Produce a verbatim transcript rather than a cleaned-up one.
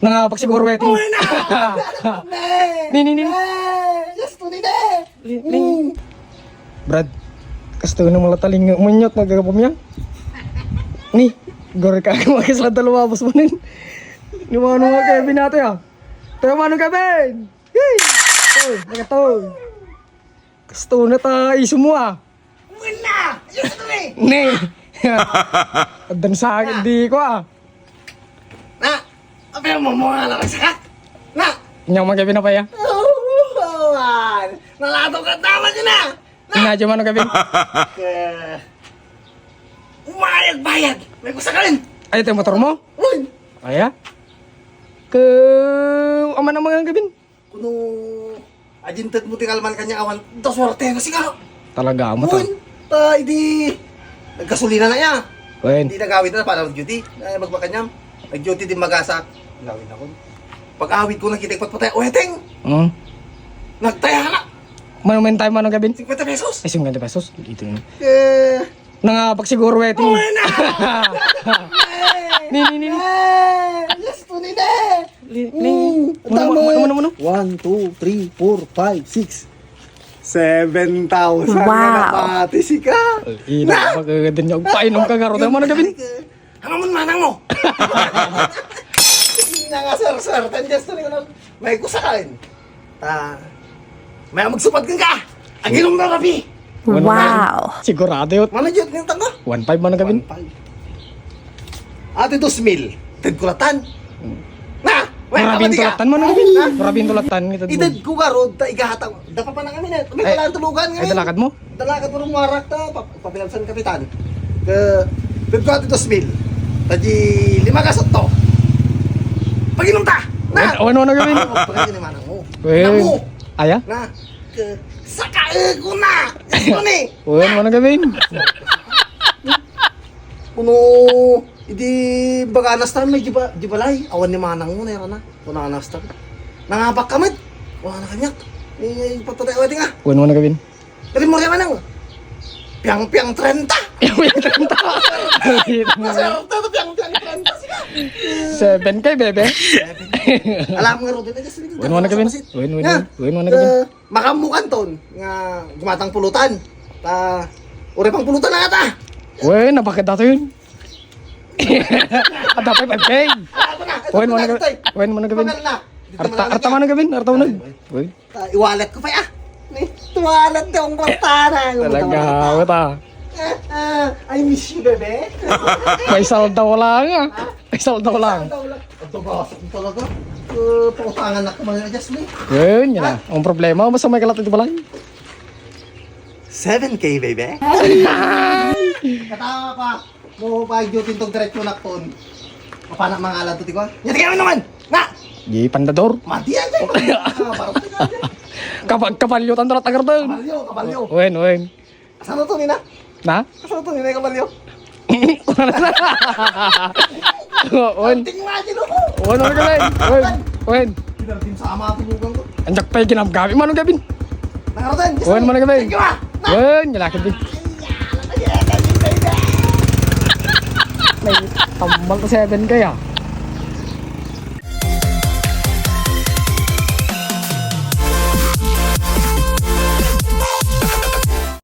Nangapagsiguro, eh. Uy, na! Ne! Ni, ni, ni. Ne! Yes, to, ni, ne! Ni, ni. Mm. Brad, kasto na malataling munyot na gagapom yan. Ni, gore ka, makisada lumabas mo nin. Ni mano nga Kevin nato, ya? Tayo, mano Kevin? Hey! Oy, nagatoy. Kasto na ta isu mo, ah. Wala! Yes, to, eh! Ne! Addan sa akin, di ko, ah. Na, apay mo mo nga lang sakak? Na! Inyong magabi na pa, ya? Oh, nalato ka tama dyan, ah! Na! Inadyo man ang gabi. Eh, umayag bayad! May kusa ka rin! Ay, ito yung motor mo? Uy! Aya? Ke, aman ang mga gabin? Kuno, ajinted mo ti kalman kanya awan, da suerte na siga. Talaga mo ta. Uy, ta, idi, naggasolina na ya. Wen. Hindi nagawid na, para duty. Ay, magbakanyam. Nag-duty din magasak. Gawin ako. Pag-awid ko, nakita ko patpatay. Weteng! Hmm. Nagtaya na. Mano, men tayo, mano, gabin? Singkwenta pesos. Ay, singkwenta pesos. Ito yun. Eh. Nangapagsiguro, eh, ting. Oh, na! Ni, ni, ni, ni. Eh, yes, to, ni, ni. Ni, ni. Mm, mano, tama, mano, eh. Mano, mano, mano? One, two, three, four, five, six. Seven thousand. Wow. Na napati si ka. Ina, na! Pagkaganda niya. Painom ka, garo. Tama na, gabin. Hangamon manang mo. Nangasarsar, tan just to, may kusakan. Ta, may magsupad ka. Aginom na rabi. Wow. Sigurado yun. Mana jud ng tanga? One five man ang gabin. One five. Ate, dos mil. Ted kulatan. Na, may Marabing kapatid ka. Tulatan man ang gabin. Ha? Marabing tulatan. Ited ko garod, ta igahataw. Dapa pa na kami na. May Ay, pala ang tulugan ay, ngayon. Dalakad mo? Dalaga turong warak ta, pa-, papilansan kapitan. Ke, pagkuha ti dos mil. Tadi lima ka sotto. Pag-inom ta! Na! Wen, wen, wen, gawin? Pag-inom, manang mo. Wen. Namo! Aya? Na, ke, saka, eh, ko na! Yes, ko ni! Wen, wen, gawin? Kuno, idi baganas ta, may di ba, di balay? Awan ni manang mo, nera na. Kuno anas ta. Nangabak ka met. Wala na kanyak. Eh, patpatay, wala nga. Wen, wen, gawin? Dali mo rin, manang. Piang-piang trenta. Piang-piang trenta. Masarap na to, piang-piang trenta. Sige. Seven K, bebe. Alam nga, Rodel, ay, sige, Wen, wen, tapos gawin? Sa pasit. Wen, wen, nga, wen, wen, eh, gawin? Makamukan ton nga gumatang pulutan. Ta, uri pang pulutan na nga ta. Wen, napakita to yun. Ada pa yung five K. Ah, ito na, ito Wen, na, wen, ito, ito. Wen, wen, gawin? Papel na. Dito Arta, na lang arta yan. Mana gawin? Arta mo na. Ay, ay. Wen. Ah, i-wallet ko pa, ah. Ni, wallet ko ang kwarta na. Talaga, wala. Ah, ah, I miss you, bebe. May saldaw lang, ah. Ha? May saldaw lang. Saldaw lang. Ang tabasa ko talaga. Eh, pautangan na ko, mga adjust, ni. Yun, yun na. Ha? Ang problema, basta may kalat ito pala. Seven K, bebe. Katawa pa. Mo pa duty tong diretso nakton. Mapana mangalan to, ti ko. Nya, ti kayo naman! Na! Di pandador. Mati yan, eh. Ah, parang ti ka, eh. Kapag kapalyo, tanto na tagar doon. Kabalyo, kabalyo. Wen, wen. Saan to, Nina? Na? Saan to, Nina, kabalyo? Wen. Tingnan, Ginoo. Wen, wen, wen. Wen, wen. Pinartin sa ama, tulugan ko. Anjak pa yung ginamgamit mo, anong gabin? Nakarating, gusto Wen, mo? Mana gabin? Thank you, ah. Na! Wen, lalaki di. May tambal ko seven K, ah.